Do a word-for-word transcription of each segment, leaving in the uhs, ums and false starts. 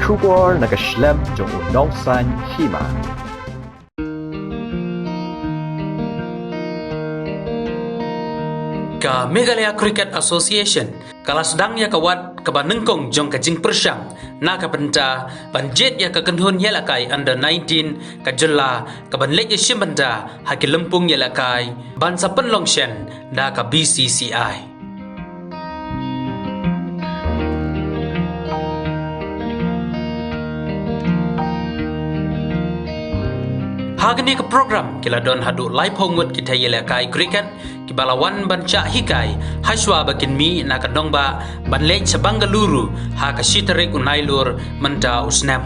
Khubor na ka shlem jong u nongsan hima. Ka Meghalaya Cricket Association ka la sdang ïa ka wad kaba nyngkong jong ka jingpyrshang na ka bynta ban jied ïa ka kynhun ïalehkai under nineteen ka jylla kaban leit ïashim bynta ha ki lympung ïalehkai ban sa pynlong shen da ka B C C I. Ha kane ka program ki la don haduh laiphew ngut kita ïalehkai cricket kiba la wan ban shah hikai hashwa ba kin mih na ka nongbah ban leit sha Bengaluru ha ka shi tarik u Nailur mynta u snem.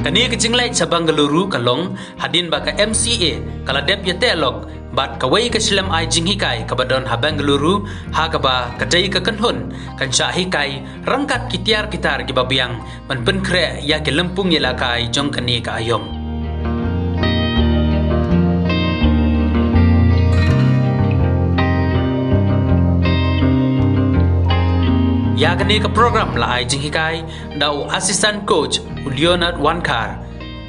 Kane ka jingleit sha Bengaluru ka long hadien ba ka M C A ka la dep ïateh lok bad kawei ka shlem ai jinghikai kaba don ha Bengaluru, ha kaba ka dei ka kynhun kan shah hikai ryngkat ki tiar ki tar kiba biang ban pynkhreh ïa ki lympung ïalehkai jong kane ka aïom. Ïa kane ka program la ai jinghikai da u assistant coach u Leonard Wankhar,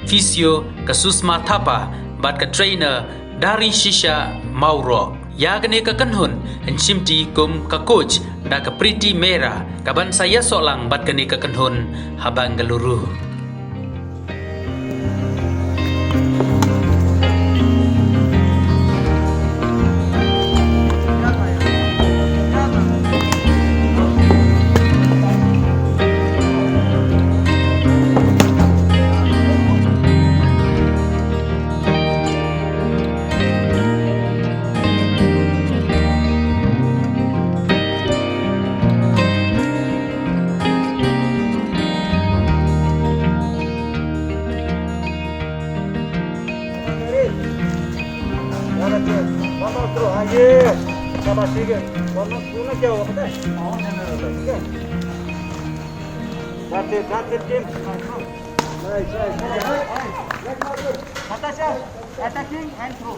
physio ka Susma Thapa bad ka trainer Dari Shisha Mauro. Ïa kane ka kynhun yn shimti kum ka coach da ka Priti Mehra kaban sa ïasoh lang bad kane ka kynhun ha Bengaluru. That's it, that's it, team. Nice, nice, nice. Natasha, attacking and throw.